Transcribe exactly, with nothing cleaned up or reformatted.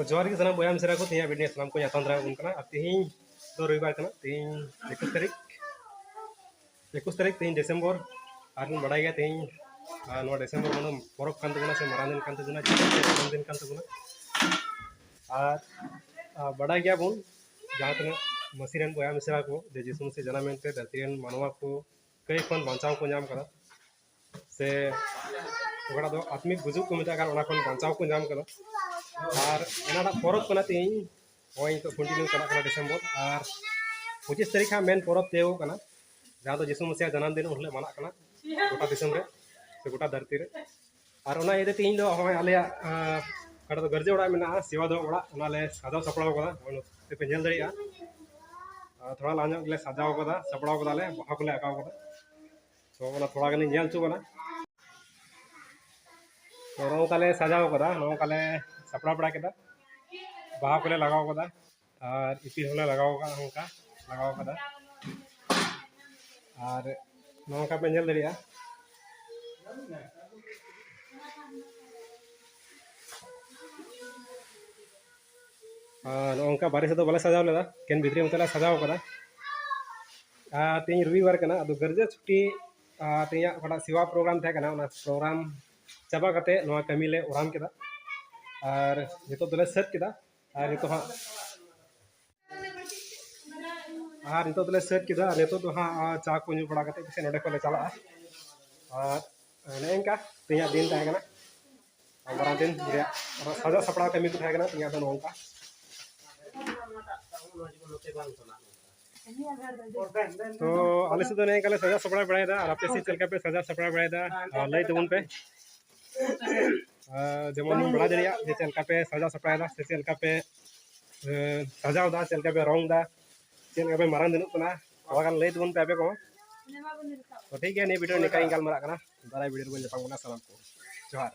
ᱡᱚᱦᱟᱨ ᱜᱮ ᱥᱟᱱᱟᱢ ᱵᱚᱭᱦᱟ ᱢᱤᱥᱨᱟ ᱠᱚ, ᱛᱮᱦᱮᱧᱟᱜ ᱵᱷᱤᱰᱤᱭᱳ ᱥᱟᱱᱟᱢ ᱠᱚ ᱧᱟᱯᱟᱢ ᱫᱟᱨᱟ ᱟᱵᱚᱱ ᱠᱟᱱᱟ᱾ ᱟᱨ ᱛᱮᱦᱮᱧ ᱫᱚ ᱨᱚᱵᱤᱵᱟᱨ ᱠᱟᱱᱟ, ᱛᱮᱦᱮᱧ ᱮᱠᱩᱥ ᱛᱟᱹᱨᱤᱠᱷ, ᱮᱠᱩᱥ ᱛᱟᱹᱨᱤᱠᱷ ᱛᱮᱦᱮᱧ ᱰᱤᱥᱮᱢᱵᱚᱨ᱾ ᱟᱨ ᱵᱚᱱ ᱵᱟᱲᱟᱭ ᱜᱮᱭᱟ ᱛᱮᱦᱮᱧ, ᱟᱨ ᱱᱚᱣᱟ ᱰᱤᱥᱮᱢᱵᱚᱨ ᱢᱟᱱᱮ ᱯᱚᱨᱚᱵᱽ ᱠᱟᱱ ᱛᱟᱵᱚᱱᱟ ᱥᱮ ᱢᱟᱨᱟᱝ ᱫᱤᱱ ᱠᱟᱱ ᱛᱟᱵᱚᱱᱟ, ᱡᱤᱥᱩ ᱢᱟᱨᱟᱝ ᱫᱤᱱ ᱠᱟᱱ ᱛᱟᱵᱚᱱᱟ᱾ ᱟᱨ, ᱟᱨ ᱵᱟᱲᱟᱭ ᱜᱮᱭᱟᱵᱚᱱ ᱡᱟᱦᱟᱸ ᱛᱤᱱᱟᱹᱜ ᱢᱟᱹᱥᱤ ᱨᱮᱱ ᱵᱚᱭᱦᱟ ᱢᱤᱥᱨᱟ ᱠᱚ ᱡᱮ ᱡᱤᱥᱩ ᱢᱟᱹᱥᱤ ᱡᱟᱱᱟᱢ ᱮᱱᱛᱮ ᱫᱷᱟᱹᱨᱛᱤ ᱨᱮᱱ ᱢᱟᱱᱣᱟ ᱠᱚ ᱠᱟᱹᱭ ᱠᱷᱚᱱ ᱵᱟᱧᱪᱟᱣ ᱠᱚ ᱧᱟᱢ ᱠᱟᱫᱟ, ᱥᱮ ᱚᱠᱟᱴᱟᱜ ᱫᱚ ᱟᱛᱢᱤᱠ ᱜᱩᱡᱩᱜ ᱠᱚ ᱢᱮᱛᱟᱜ ᱠᱟᱱ, ᱚᱱᱟ ᱠᱷᱚᱱ ᱵᱟᱧᱪᱟᱣ ᱠᱚ ᱧᱟᱢ ᱠᱟᱫᱟ᱾ ᱟᱨ ᱚᱱᱟᱴᱟᱜ ᱯᱚᱨᱚᱵᱽ ᱠᱟᱱᱟ ᱛᱮᱦᱮᱧ, ᱱᱚᱜᱼᱚᱭ ᱱᱤᱛᱚᱜ ᱠᱚᱱᱴᱤᱱᱤᱭᱩ ᱪᱟᱞᱟᱜ ᱠᱟᱱᱟ ᱰᱤᱥᱮᱢᱵᱚᱨ᱾ ᱟᱨ ᱯᱚᱸᱪᱤᱥ ᱛᱟᱹᱨᱤᱠᱷ ᱦᱟᱸᱜ ᱢᱮᱱ ᱯᱚᱨᱚᱵᱽ ᱛᱤᱭᱳᱜᱚᱜ ᱠᱟᱱᱟ, ᱡᱟᱦᱟᱸ ᱫᱚ ᱡᱤᱥᱩ ᱢᱟᱹᱥᱤᱭᱟᱜ ᱡᱟᱱᱟᱢ ᱫᱤᱱ ᱩᱱ ᱦᱤᱞᱳᱜ ᱢᱟᱱᱟᱜ ᱠᱟᱱᱟ ᱜᱚᱴᱟ ᱫᱤᱥᱚᱢ ᱨᱮ ᱥᱮ ᱜᱚᱴᱟ ᱫᱷᱟᱹᱨᱛᱤ ᱨᱮ᱾ ᱟᱨ ᱚᱱᱟ ᱤᱭᱟᱹᱛᱮ ᱛᱮᱦᱮᱧ ᱫᱚ ᱱᱚᱜᱼᱚᱭ ᱟᱞᱮᱭᱟᱜ, ᱟᱸ, ᱚᱠᱟᱴᱟᱜ ᱫᱚ ᱜᱟᱨᱡᱮ ᱚᱲᱟᱜ ᱢᱮᱱᱟᱜᱼᱟ, ᱥᱮᱵᱟ ᱫᱚ ᱚᱲᱟᱜ, ᱚᱱᱟᱞᱮ ᱥᱟᱡᱟᱣ ᱥᱟᱯᱲᱟᱣ ᱠᱟᱫᱟ᱾ ᱱᱚᱜᱼᱚᱭ ᱱᱚᱛᱮ ᱯᱮ ᱧᱮᱞ ᱫᱟᱲᱮᱭᱟᱜᱼᱟ, ᱟᱨ ᱛᱷᱚᱲᱟ ᱞᱟᱦᱟ ᱧᱚᱜ ᱜᱮᱞᱮ ᱥᱟᱡᱟᱣ ᱠᱟᱫᱟ, ᱥᱟᱯᱲᱟᱣ ᱠᱟᱫᱟᱞᱮ, ᱵᱟᱦᱟ ᱠᱚᱞᱮ ᱟᱸᱠᱟᱣ ᱠᱟᱫᱟ᱾ ᱛᱚ ᱚᱱᱟ ᱛᱷᱚᱲᱟ ᱜᱟᱱᱤᱧ ᱧᱮᱞ ᱦᱚᱪᱚ ᱵᱚᱱᱟ᱾ ᱛᱚ ᱱᱚᱜᱼᱚ ᱱᱚᱝᱠᱟ ᱞᱮ ᱥᱟᱡᱟᱣ ᱠᱟᱫᱟ, ᱱᱚᱜᱼᱚ ᱱᱚᱝᱠᱟ ᱞᱮ ᱥᱟᱯᱲᱟᱣ ᱵᱟᱲᱟ ᱠᱮᱫᱟ, ᱵᱟᱦᱟ ᱠᱚᱞᱮ ᱞᱟᱜᱟᱣ ᱠᱟᱫᱟ, ᱟᱨ ᱤᱯᱤᱞ ᱦᱚᱸᱞᱮ ᱞᱟᱜᱟᱣ ᱠᱟᱜᱼᱟ, ᱱᱚᱝᱠᱟ ᱞᱟᱜᱟᱣ ᱠᱟᱫᱟ᱾ ᱟᱨ ᱱᱚᱜᱼᱚ ᱱᱚᱝᱠᱟ ᱯᱮ ᱧᱮᱞ ᱫᱟᱲᱮᱭᱟᱜᱼᱟ᱾ ᱟᱨ ᱱᱚᱜᱼᱚ ᱱᱚᱝᱠᱟ ᱵᱟᱨᱦᱮ ᱥᱮᱫ ᱫᱚ ᱵᱟᱞᱮ ᱥᱟᱡᱟᱣ ᱞᱮᱫᱟ, ᱮᱠᱮᱱ ᱵᱷᱤᱛᱨᱤ ᱢᱚᱛᱚ ᱞᱮ ᱥᱟᱡᱟᱣ ᱠᱟᱫᱟ᱾ ᱟᱨ ᱛᱮᱦᱮᱧ ᱨᱚᱵᱤᱵᱟᱨ ᱠᱟᱱᱟ, ᱟᱫᱚ ᱜᱟᱨᱡᱟ ᱪᱷᱩᱴᱤ, ᱟᱨ ᱛᱮᱦᱮᱧᱟᱜ ᱚᱠᱟᱴᱟᱜ ᱥᱮᱵᱟ ᱯᱨᱳᱜᱨᱟᱢ ᱛᱟᱦᱮᱸ ᱠᱟᱱᱟ, ᱚᱱᱟ ᱯᱨᱳᱜᱨᱟᱢ ᱪᱟᱵᱟ ᱠᱟᱛᱮ ᱱᱚᱣᱟ ᱠᱟᱹᱢᱤ ᱞᱮ ᱚᱨᱟᱢ ᱠᱮᱫᱟ᱾ ᱟᱨ ᱱᱤᱛᱚᱜ ᱫᱚᱞᱮ ᱥᱟᱹᱛ ᱠᱮᱫᱟ᱾ ᱟᱨ ᱱᱤᱛᱚᱜ ᱦᱟᱸᱜ, ᱟᱨ ᱱᱤᱛᱚᱜ ᱫᱚᱞᱮ ᱥᱟᱹᱛ ᱠᱮᱫᱟ᱾ ᱟᱨ ᱱᱤᱛᱚᱜ ᱫᱚ ᱦᱟᱸᱜ, ᱟᱨ ᱪᱟ ᱠᱚ ᱧᱩ ᱵᱟᱲᱟ ᱠᱟᱛᱮ ᱯᱟᱥᱮᱡ ᱱᱚᱸᱰᱮ ᱠᱷᱚᱱ ᱞᱮ ᱪᱟᱞᱟᱜᱼᱟ᱾ ᱟᱨ ᱱᱮᱜᱼᱮ ᱱᱤᱝᱠᱟ ᱛᱮᱦᱮᱧᱟᱜ ᱫᱤᱱ ᱛᱟᱦᱮᱸ ᱠᱟᱱᱟ, ᱢᱟᱨᱟᱝ ᱫᱤᱱ ᱨᱮᱭᱟᱜ ᱥᱟᱡᱟᱣ ᱥᱟᱯᱲᱟᱣ ᱠᱟᱹᱢᱤ ᱠᱚ ᱛᱟᱦᱮᱸ ᱠᱟᱱᱟ ᱛᱮᱦᱮᱧᱟᱜ ᱫᱚ ᱱᱚᱝᱠᱟ᱾ ᱛᱚ ᱟᱞᱮ ᱥᱮᱫ ᱫᱚ ᱱᱮᱜᱼᱮ ᱱᱤᱝᱠᱟ ᱞᱮ ᱥᱟᱡᱟᱣ ᱥᱟᱯᱲᱟᱣ ᱵᱟᱲᱟᱭᱮᱫᱟ, ᱟᱨ ᱟᱯᱮ ᱥᱮᱫ ᱪᱮᱫ ᱞᱮᱠᱟ ᱯᱮ ᱥᱟᱡᱟᱣ ᱥᱟᱯᱲᱟᱣ ᱵᱟᱲᱟᱭᱮᱫᱟ? ᱟᱨ ᱞᱟᱹᱭ ᱛᱟᱵᱚᱱ ᱯᱮ᱾ ᱟᱨ ᱡᱮᱢᱚᱱ ᱵᱚᱱ ᱵᱟᱲᱟᱭ ᱫᱟᱲᱮᱭᱟᱜ ᱡᱮ ᱪᱮᱫ ᱞᱮᱠᱟ ᱯᱮ ᱥᱟᱡᱟᱣ ᱥᱟᱯᱲᱟᱣᱮᱫᱟ, ᱥᱮ ᱪᱮᱫ ᱞᱮᱠᱟ ᱯᱮ, ᱮ, ᱥᱟᱡᱟᱣ ᱫᱟ, ᱪᱮᱫ ᱞᱮᱠᱟ ᱯᱮ ᱨᱚᱝ ᱫᱟ, ᱪᱮᱫ ᱞᱮᱠᱟ ᱯᱮ ᱢᱟᱨᱟᱝ ᱫᱤᱱᱚᱜ ᱠᱟᱱᱟ, ᱛᱷᱚᱲᱟ ᱜᱟᱱ ᱞᱟᱹᱭ ᱛᱟᱵᱚᱱ ᱯᱮ ᱟᱯᱮ ᱠᱚ᱾ ᱛᱚ ᱴᱷᱤᱠ ᱜᱮᱭᱟ, ᱱᱤᱭᱟᱹ ᱵᱷᱤᱰᱤᱭᱳ ᱱᱤᱝᱠᱟ ᱜᱤᱧ ᱜᱟᱞᱢᱟᱨᱟᱜ ᱠᱟᱱᱟ, ᱫᱟᱨᱟᱭ ᱵᱷᱤᱰᱤᱭᱳ ᱨᱮᱵᱚᱱ ᱧᱟᱯᱟᱢ ᱠᱟᱱᱟ᱾ ᱥᱟᱱᱟᱢ ᱠᱚ ᱡᱚᱦᱟᱨ᱾